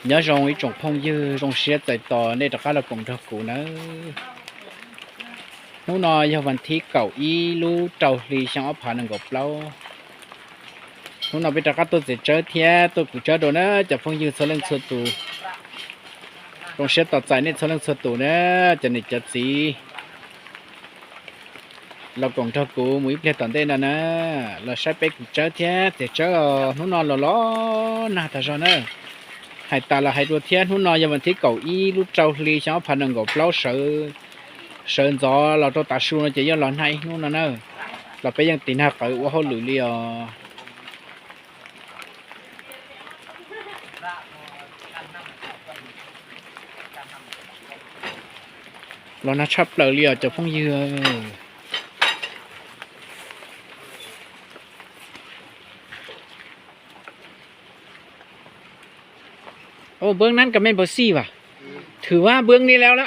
Nhớ rông ih chủng phong dư, rông siết dạy tò nên trò cá là cùng trò cũ nữa. Hnub no yog vàn thí cẩu ih lub rau hli xyoo ob phav nwm nkaum plaub. Hnub no peb rov qab tuaj txiav tsawb thiab tuaj kuv tsawb dua na cov phooj ywg txhua leej txhua tus. Rông siab tos txais nej txhua leej txhua tus na, cov niam cov txiv. Los koom nrog kuv mus ib pliag tom ntej no na, los saib peb kuv tsawb thiab txiav tsawb os. Hnub no los los nag tas zog na. Hais tas los hais dua thiab, hnub no yog vas thib kaum ib lub rau hli xyoo ob phav nees nkaum plaub sawv, sawv ntxov los rau tav su no ces yeej los nag ib hnub no na. Los peb yeej tiv nag qawv ua hauj lwm li os. Los nag tshaj plaws li os cov phooj ywg. Ô, ເບື້ອງນັ້ນກໍແມ່ນເບີສີ່ຫວາ? ຖືວ່າເບື້ອງນີ້ແລ້ວລະ.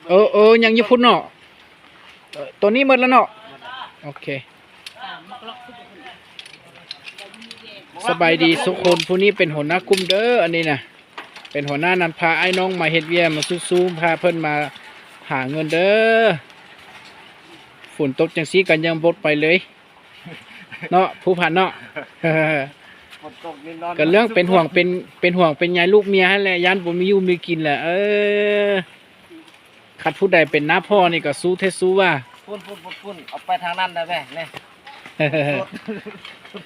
ເອີ ເອີ ຍັງຢູ່ພຸ້ນເນາະ. ໂຕນີ້ໝົດແລ້ວເນາະ. ໂອເຄ ສະບາຍດີທຸກຄົນ. ຜູ້ນີ້ເປັນຫົວໜ້າກຸ່ມເດີ້ ອັນນີ້ນະ ເປັນຫົວໜ້ານຳພາອ້າຍນ້ອງມາເຮັດວຽກ ມາສູ້ໆ ພາເພິ່ນມາຫາເງິນເດີ້. ຝົນຕົກຈັ່ງຊີ້ກໍຍັງບໍ່ໄປເລີຍເນາະ ຜູ້ພັນເນາະ. ຝົນຕົກນີ້ນອນ ກໍເລື່ອງເປັນຫ່ວງເປັນ ເປັນຫ່ວງເປັນໃຍລູກເມຍຫັ້ນແຫຼະ ຢ້ານບໍ່ມີຢູ່ມີກິນແຫຼະ. ເອີ ຄັນຜູ້ໃດເປັນນ້າພໍ່ນີ້ກໍສູ້ແທ້ສູ້ວ່າ. ພຸ້ນ ພຸ້ນ ພຸ້ນ ພຸ້ນ ອອກໄປທາງນັ້ນໄດ້ແບບນີ້.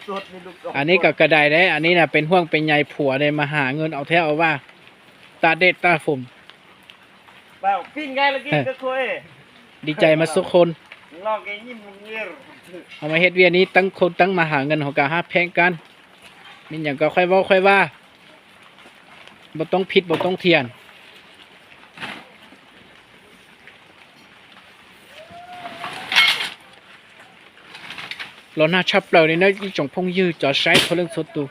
ສົດໆ ມີລູກສອງ ອັນນີ້ກໍກະໄດເດ້. ອັນນີ້ນະເປັນຫ່ວງເປັນໃຍຜົວເດ້ ມາຫາເງິນເອົາແທ້ເອົາວ່າ ຕາກແດດຕາກຝົນ. ເວົ້າ ປີ້ງໄງລະກິນ ເອີ ກໍຄ່ອຍ ດີໃຈມາທຸກຄົນ. ເອົາມາເຮັດວຽກນີ້ ຕັ້ງຄົນຕັ້ງມາຫາເງິນ ເຮົາກໍຮັກແພງກັນ. ມີຫຍັງກໍຄ່ອຍເວົ້າຄ່ອຍວ່າ ບໍ່ຕ້ອງຜິດບໍ່ຕ້ອງຖຽງ. ລໍໜ້າຊັບເລີຍນີ້ນະ ອີ່ຈົງພົງຍື ຈອດໄຊໂທເລື່ອງສ່ວນຕົວ.